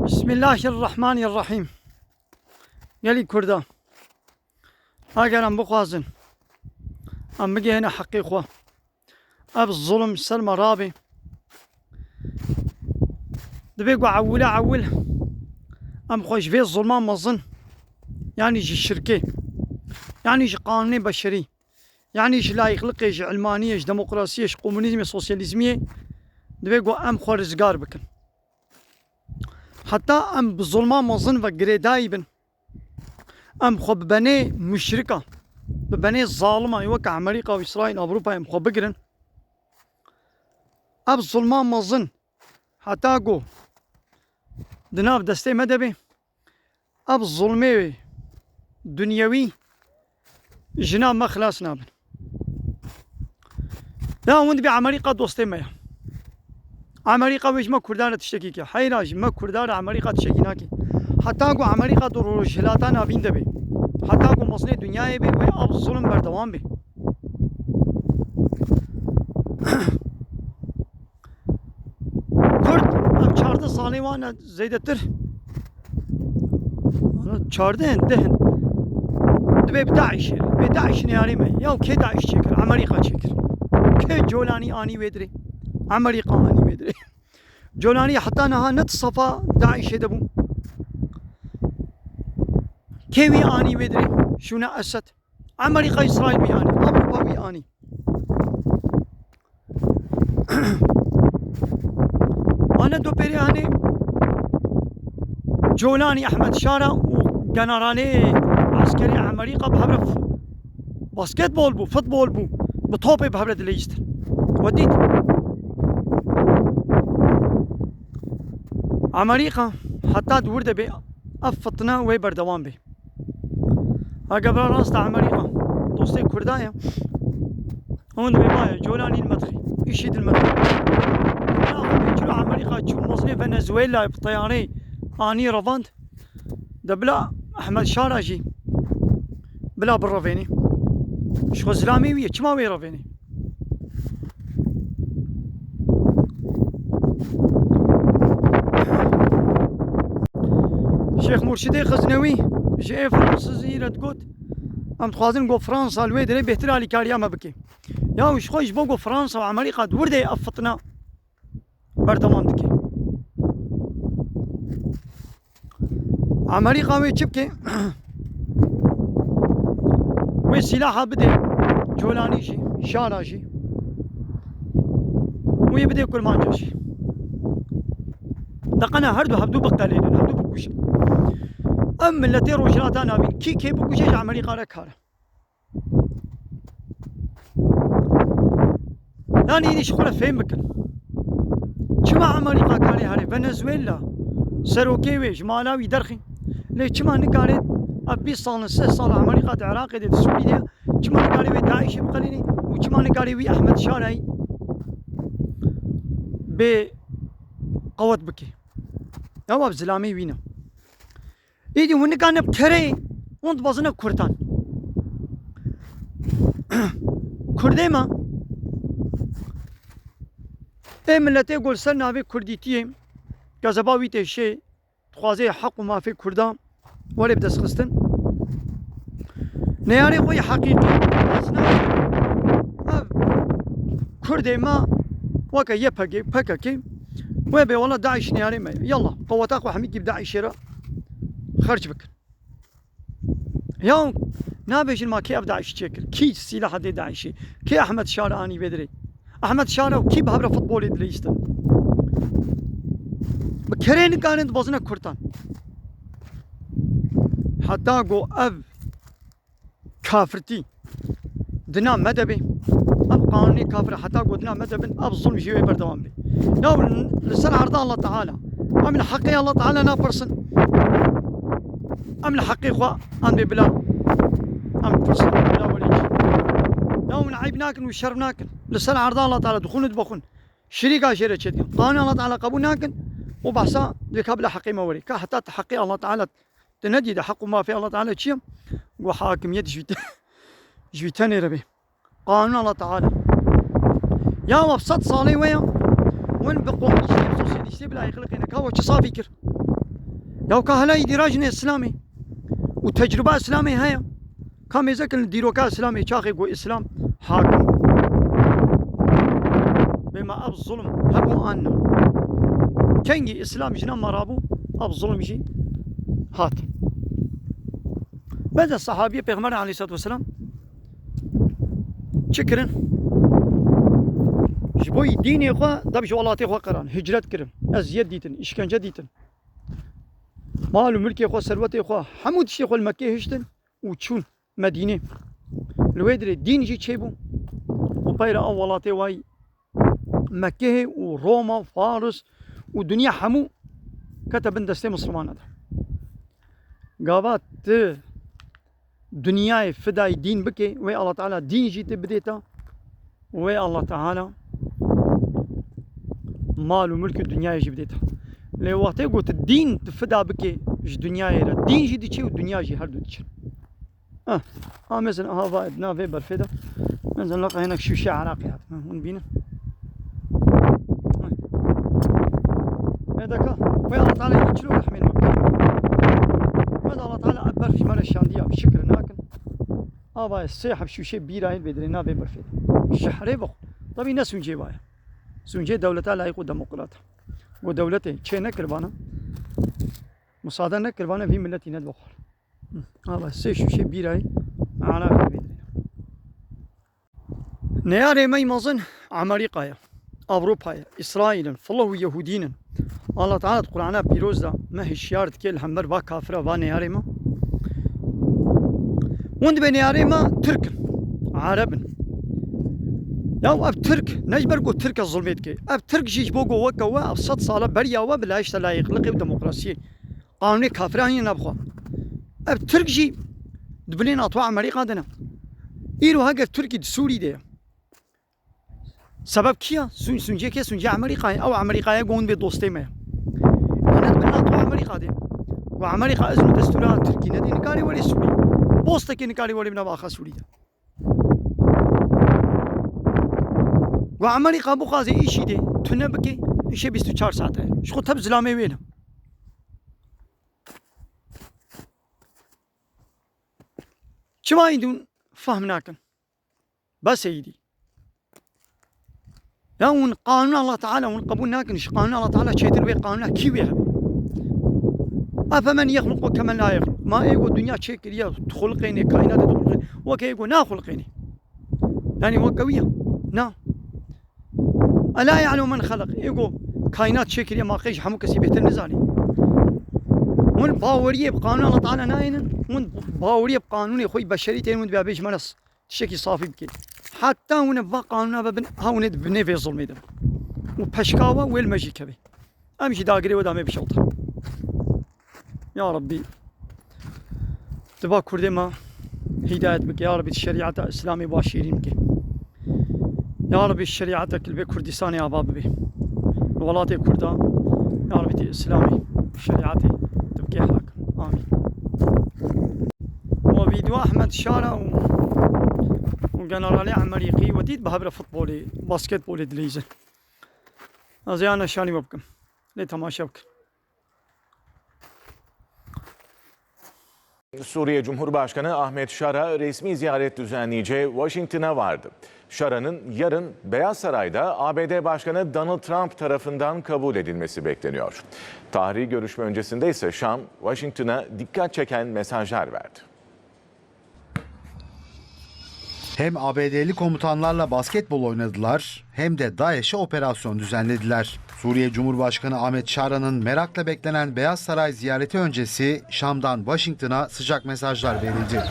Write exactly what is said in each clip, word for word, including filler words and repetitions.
Bismillahirrahmanirrahîm. Gelî Kurda, eger em bixwazin em bigihîne heqê xwe, ev zulm ser me rabe, divê ku ewile ewil em xwe ji vê zulma mezin, yanî ji şirkê, yanî ji qanûnê beşerî, yanî ji layîqliqê, ji ilmaniyê, ji demokrasiyê, ji komunîzmê, sosyalîzmiyê, divê ku em xwe rizgar bikin. Heta em bi zulma mezin ve girêdayî bin, em xwe bi benê muşrika, bi benê zalima weke Amerîka û Îsraîl, Ewropa em xwe bigirin. Ev zulma mezin heta ku di nav destê me de be, ev zulmê wê dunyewî ji nav me xilas nabin. Ya hûn dibê Amerîka dostê me ye. Amerîka wê ji me Kurdan re tiştekî ke. Heyra ji me Kurdan re Amerîka tiştekî nake. Heta ku Amerîka di Rojhilata Navîn de be, heta ku mezinê dinyayê be, wê ev zulm berdewam be. Kurd ev çardeh salê wan e zêdetir. Çardeh in, deh in. Divê bi DAIŞê re. Bê DAIŞ neyarê me. Ya kê DAIŞ çêkir? Amerîka çêkir. Kê Colanî anî wê dirê? Amerîka anî wê dirê. Colanî heta niha ne di sefa DAIŞê de bû. Kê wî anî wê dirê? Şûna Esed. Amerîka, Îsraîl wî anî. Ewropa wî anî. Ane do pêrê hanê Colanî, Ehmed Şara û generalê eskerê Amerîka bi hev re f-, basketbol bû, futbol bû, bi topê bi hev re dileyîstin. We dît. Amerîka heta di wir de bê, ev fitne wê berdewam bê. Heke bira rast e Amerîka dostê Kurda ye. Hûn dibê baye, Colanî li medxî, IŞÎD li medxî. Bila xwe bê çilo Amerîka çû mezinê Venezuela bi teyareyê anî revand. De bila Ehmed Şara jî bila birevênê. Ji xwe zilamê wî ye, çima wê revênê? Şêx Murşidê Xiznewî ji ê Fransizî re digot, em dixwazin ku Fransa li wê derê bêhtir alîkariya me bike. Ya ji xwe ji bo ku Fransa û Amerîka di wir de ev fitna berdewam dike. Amerîka wê çi bike? Wê sîlaha bide Colanî jî, Şara jî. Wê bide Kurmanca jî. Deqena her du hevdu biqelênin, hevdu bikujin. Ev miletê Rojhilata Navîn kî kê bikuje ji Amerîka re kar e. Yanî êdî ji xwe re fêm bikin. Çima Amerîka karê herê Venezuela serokê wê ji mala wî derxî? Lê çima nikare ev bîst sal, sih sal Amerîka di Iraqê de, di Sûrî de, çima nikare wê DAIŞê biqelînê û çima nikare wî Ehmed Şarayî bê qewet bike? Ew ev zilamê wî ne. Îdî hûn nikane bi kerê hûn dibezine Kurdan. Kurdê me, ê miletê ku li ser navê Kurdîtiyê, kezeba wî tê şê, dixwazê heq û mafê Kurdan were bi dest xistin. Neyarê xwe yê heqîqî, ez ne, ev Kurdê me weke Y P G, P K K, wê bê wela DAIŞ neyarê me. Yallah, qeweta xwe hemî kî bi DAIŞê re xerc bikin. Ya nabêjin ma kê ev DAIŞ çêkir? Kî sîlaha dê DAIŞê? Kê Ehmed Şara anî vê dirê? Ehmed Şara û kî bi hev re futbolê dileyîstin? Bi kerê nikarin dibezine Kurdan. Heta ku ev kafirtî di nav me de bê, ev qanûnê kafir heta ku di nav me de bin, ev zulm jê wê berdewam bê. Ya li ser erda Allah Teala, em li heqê Allah Teala napirsin. Em li heqê xwe em bê bila, em pirsin bila welê kî. Ya hûn eyb nakin û şerm nakin. Li ser erda Allah Teala dixwin û dibexwin. Şirîka jê re çêdikin. Qanûn Allah Teala qebûl nakin û behsa dê ka bila heqê me werê. Ka heta tu heqê Allah Teala tu nedî de heq û mafê Allah Teala çi ye? Ku hakimiyet ji wî te-, ji wî tenê re bê. Qanûn Allah Teala. Ya we sed salê we ya, hûn bi komunîstê, sosyalîstê bila êxiliqê ne. Ka we çi safî kir? Ya ka hela îdî rajine Îslamê û tecrûba Îslamê heye. Ka mêzekin li dîroka Îslamê, çaxê ku Îslam hakim bû. Bêma ev zulm hebû an na. Kengî Îslam jina me rabû, ev zulm jî hat. Beze sahabiyê Pêxember aleyhissalatu vesselam çi kirin? Ji bo dînê xwe dev ji welatê xwe qeran, hicret kirin, eziyet dîtin, îşkence dîtin. Mal û milkê xwe, serwetê xwe, hemû tiştê xwe li Mekkê hiştin û çûn Medînê. Li wê dirê dîn jî çêbû û peyra ew welatê wayî Mekkehê û Roma, Faris û dinya hemû kete bin destê Mislimana de. Gava tu dinyayê fidayî dîn bikê, wê Allah Teala dîn jî tu bidê te, wê Allah Teala mal û milk û dinyayê jî bidê te. Lê wextê ku tu dîn tu fida bikê ji dinyayê re, dîn jî diçê û dinya jî her du diçin. Ah, ha, mezin, aha, va, di nav vê berfê de. Mezin, leqa hinek şûşe Iraqê hat. Ha, hûn bînin. Ha. Ê deka, wê Allah Teala yê çilo rehmên me bike. Wê de Allah Teala ev berf ji me re şandiya, şikir nakin. Ava sê heb şûşe bîrayên vê dirê nav vê berfê de. Şehrê bixwe. Tabî ne sûncê vaye. Sûncê dewleta layîq û demokrat. Ku dewletê çê nekiribana, musade nekiribana vî miletî nedibixwar. Ava sê şûşê bîrayê Iraqê vê dirê. Neyarê me yî mezin Amerîka ye, Ewropa ye, Îsraîl in, filah û Yehûdîn in. Allah Teala di Qur'ana pîroz de me hişyar dike li hember va kafira, va neyarê me. Hûn dibê neyarê me Tirk in, Ereb in. Ya ev Tirk ne ji ber ku Tirk e zulmê dike. Ev Tirk jî ji bo ku weke we ev sed sala beriya we bi layîşta layîqliqê û demokrasiyê. Qanûnê kafiran yê nabixwe. Ev Tirk jî di binê NATO Amerîka de ne. Îro heger Tirkî di Sûrî de ye. Sebeb kî ye? Sûn-, sûncê kê? Sûncê Amerîka ye. Ew Amerîka ye, gon bê dostê me ye. Ene di bin NATO Amerîka de. Ku Amerîka izn û destûra Tirkî nedî, nikarê werê Sûrî. Postekê nikarê werê bi nav axa Sûrî de. Ku Amerîka bixwaze îşî de tune bike, îşê bîst û çar saet e. Ji xwe tep zilamê wê ne. Çima îdî hûn fehm nakin? Bes e îdî. Ya hûn qanûna Allah Teala hûn qebûl nakin. Ji qanûna Allah Teala çêtir wê qanûna kî wê hebe? Efemen yexluqu kemen la yexluq. Ma ê ku dinya çêkiriye, dixulqênê, kaînatê dixulqênê. Weke ê ku naxulqênê. Yanî weke wî ye. Na. Ela ya'lemu men xelaq. Ê ku kaînat çêkiriye, ma qey ji hemû kesî bêhtir nizanî? Hûn baweriyê bi qanûna Allah Teala nayênin. Hûn baweriyê bi qanûnê xwe yî beşerî tên, hûn dibê bêjin me nas. Tiştekî safî bike. Heta hûn ê va qanûna ve bin, ha hûn ê di binê vê zulmê de bin. Û peşka we wê li me jî keve. Em jî dagirê we de em ê bişewtin. Ya Rabbî, tu va Kurdê me hîdayet bike. Ya Rabbî, tu şerîeta Îslamê ba şîrîn bike. Ya Rabbî, şerîetek li vê Kurdistanê ava bibe. Li welatê Kurda, ya Rabbî, tu Îslamê, şerîetê tu bike hakim. Amîn. Ma vîdeo Ehmed Şara û, û generalê Emerîkî we dît bi hev re futbolê, basketbolê dileyzin. Ez ê ana şanî we bikim. Lê temaşe bikin. Suriye Cumhurbaşkanı Ahmet Şara resmi ziyaret düzenleyeceği Washington'a vardı. Şara'nın yarın Beyaz Saray'da A B D Başkanı Donald Trump tarafından kabul edilmesi bekleniyor. Tarihi görüşme öncesinde ise Şam, Washington'a dikkat çeken mesajlar verdi. Hem A B D'li komutanlarla basketbol oynadılar, hem de DAEŞ'e operasyon düzenlediler. Suriye Cumhurbaşkanı Ahmet Şara'nın merakla beklenen Beyaz Saray ziyareti öncesi Şam'dan Washington'a sıcak mesajlar verildi.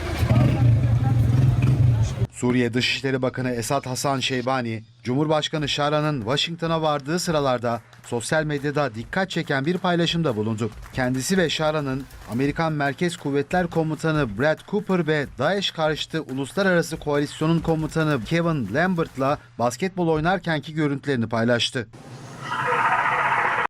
Suriye Dışişleri Bakanı Esad Hasan Şeybani, Cumhurbaşkanı Şara'nın Washington'a vardığı sıralarda sosyal medyada dikkat çeken bir paylaşımda bulundu. Kendisi ve Şara'nın Amerikan Merkez Kuvvetler Komutanı Brad Cooper ve DAEŞ karşıtı uluslararası koalisyonun komutanı Kevin Lambert'la basketbol oynarkenki görüntülerini paylaştı.